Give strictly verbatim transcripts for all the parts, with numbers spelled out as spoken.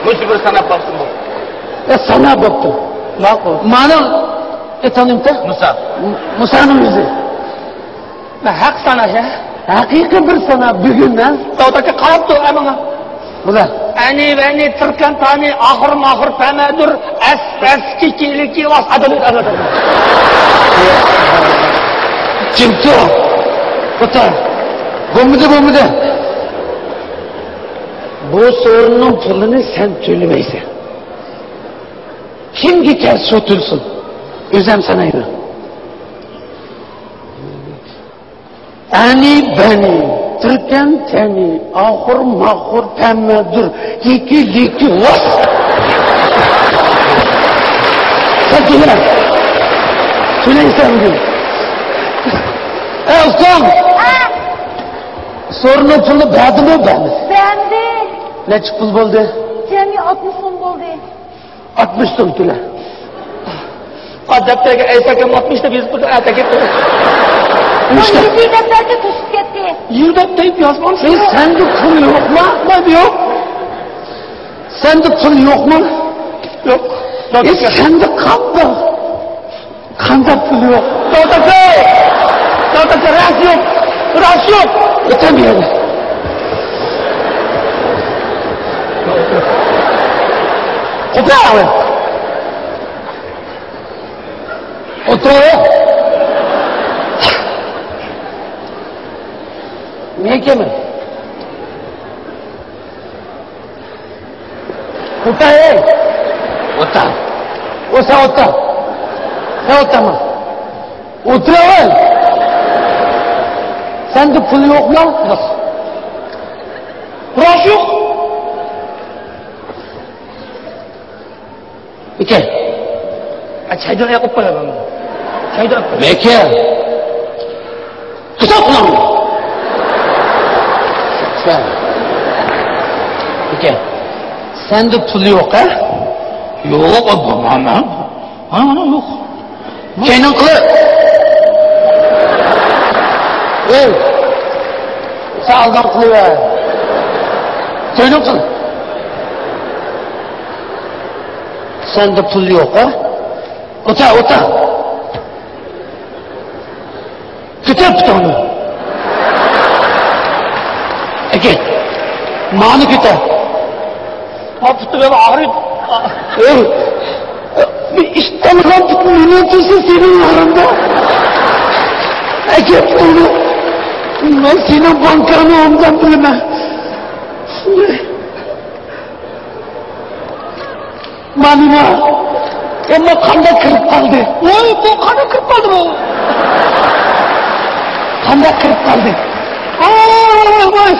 مۇشۇ بىر ساناپ باقسىمۇ؟ يا ساناپ باقتىم. ماقۇل. مانا ئېتانىمتا؟ مۇسا. مۇسانىڭ يۈزى. مەن ھەق ساناش، ھە؟ ھەقىقىي بىر ساناپ بۈگۈن، ھە؟ داۋۇت ئاكا قاراپتۇ ئەمىڭە. بۇلار. ئەنى، ۋەنى، تىركەن، تانى، ئاخىر، ماخىر، پەمەدۇر، ئەس، پەس، كىكى، لىكى، ۋاس، ئادەم، ئادەم. جىم تۇر. ئوتۇر. بولمىدى، بولمىدى. بۇ سورۇننىڭ پۇلىنى سەن تۆلىمەيسەن. كىمگە كەلسە شۇ تۆلىسۇن. ئۆزۈم سانايمەن. ئەنى بەنى، تىركەن تەنى، ئاخۇر ماخۇر، پەمەدۇر، يېكى لىكى، ۋاس! سەن تۆلە. تۆلەيسەن بۈگۈن. ئەي ئۇستام! ھە؟ سورۇننىڭ پۇلىنى بەردىمۇ، بەرمىدى؟ بەردى. نەچچە پۇل بولدى؟ جەمئىي ئاتمىش سوم بولدى. ئاتمىش سوم تۆلە. ئا، دەپتەرگە ئەيسا ئاكام ئاتمىش دەپ يېزىپ تۇردى، ئەتە كەتتى. نېمىشقا؟ يېزىپ دەپتەرگە توشۇپ كەتتى. يېزىپ دەپ يازمامسىز؟ ئەي، سەندە پۇل يوقما؟ مەندە يوق. سەندە پۇل يوقما؟ يوق. ئەي، سەندە قانداق؟ قانداق پۇل يوق؟ داۋۇت ئاكا! داۋۇت ئاكا، راست يوق! راست يوق! ئۆتەم بۇ يەردە. ئولتۇر. ئولتۇر. نېمە ئىكەن؟ ئولتۇر، ئەي! ئولتۇر. ئو، سەن ئولتۇر. سەن ئولتۇرما. ئولتۇر، ئەي! سەندە پۇل يوقما؟ يوق. راست يوق. ئىكەن. ئا، چايدان ئاياق ئوپ قوياي مەن. چايدان ئاياق. لېكىن. كىتاب قىلىڭ. سەن. ئىكەن. سەندە پۇل يوق، ھە؟ يوق، بولمايمەن. ھا، يوق. كەينىڭ قىل. ئەي. سەن ئالدىڭ قىلىۋەر. كەينىڭ قىل. سەندە پۇل يوق، ھە؟ ئولتۇر، ئولتۇر. كۆتەر پۇتۇڭنى. ئەكەل. ماڭا كۆتەر. ما پۇتۇم ئاغرىپ. ئەي، بىر ئىشتانغان پۇت مېنىڭ تۇرسا سېنىڭ ئارىڭدا. ئەكەل پۇتۇڭنى. مەن سېنىڭ بانكاڭنى ئوبدان بىلىمەن. مانا، ئەمما قانداق كىرىپ قالدى؟ ۋاي، بۇ قانداق كىرىپ قالدى بۇ؟ قانداق كىرىپ قالدى؟ ۋاي، ۋاي، ۋاي.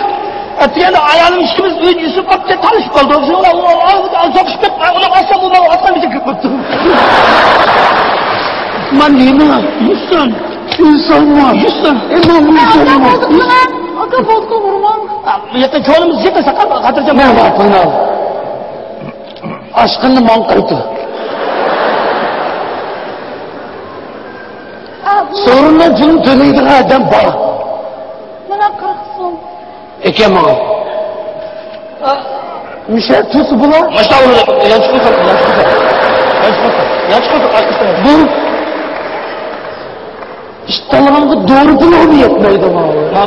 ئەتىگەندە ئايالىم ئىككىمىز ئۆيدە يۈسۈپ ئاپتە تالىشىپ قالدۇق. شۇڭا ئۇ، ئۇ، ئۇ، سوقۇشۇپ كەتتى. ئۇنى ئاچسام، ئۇ ماڭا ئاتقان بىزە كىرىپ قاپتۇ. مانا نېمە؟ يۈسۈن. ئىنسانمۇ؟ يۈسۈن. ئەمما ئۇ ئىنسانمۇ؟ ئاكا، بولدى، ئۇرماڭ. يېقىن كۆڭلىمىز يېقىن، ساقال، خاتىرجەم. مانا بار، پۇلنى ئال. ئاشقىننى ماڭا قايتۇر. ئا، بۇ سورۇننىڭ پۇلىنى تۆلەيدىغان ئادەم بار. مانا قىرىق سوم. ئەكە ماڭا. ئا، مۇشۇ تۇرسا بولا. ماشىنا ئۇرۇپ، يانچۇق قويسام، يانچۇق قويسام. يانچۇق قويسام، يانچۇق قويسام، ئاشقىسام. بۇ ئىشتانلىغانغا دورا پۇلىمۇ يەتمەيدۇ ماڭا.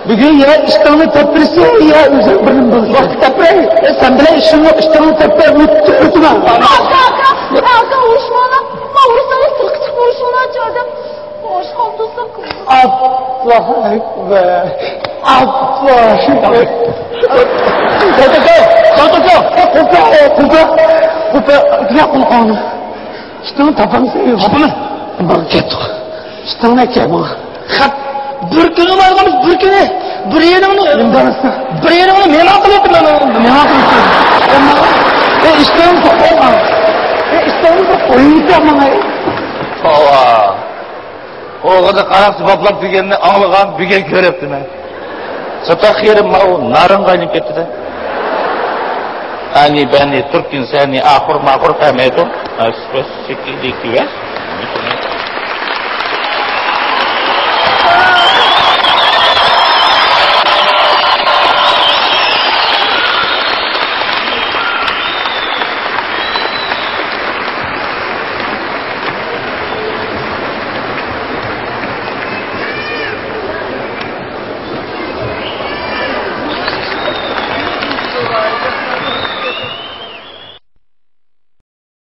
بۈگۈن يا ئىشتاننى تەپرىسە، يا ئۆزۈڭ بىرنى بىلسە. ۋاقىت تەپرەي. ئە، سەن بىلەن ئىشىڭ يوق، ئىشتاننى تەپرەي، ئۆتتۈم، ئۆتتۈم. ئاكا، ئاكا، ئاكا، ئۇرۇشماڭلار. ما ئۇرساڭلار، سىرتقا چىقىپ ئۇرۇشۇڭلار، چاردىم. ئاللاھۇ ئەكبەر. ئاللاھۇ ئەكبەر. توختا، توختا، توختا. قوپا، قوپا، قوپا. گۇناھ قىلغان. ئىشتاننى تاپامسەن؟ تاپىمەن. ماڭا كەتتۇق. ئىشتاننى ئەكەل ماڭا. خەپ. بىر كۈنى بارغانمىز، بىر كۈنى. بىر يېرىڭنى، نېمە بارسا؟ بىر يېرىڭنى مېھمان قىلىۋەتتىم مەن. مېھمان قىلىۋەتتىم. ئەي، ئىشتاننى تاپاي ماڭا. ئەي، ئىشتاننى تاپ، ئويۇنچاق ماڭا. توۋا. ئوغرىدا قاراقچى باپلاپ دېگەننى ئاڭلىغان، بۈگۈن كۆرۈپتىمەن. چاتاق يېرىم ماۋۇ نارىنغا ئايلىنىپ كەتتى-دە. ئەنى بەنى تۈركىن سەنى ئاخۇر ماخۇر قەمەيدۇ. ئەس، بەس، سىكىدىكى بەس.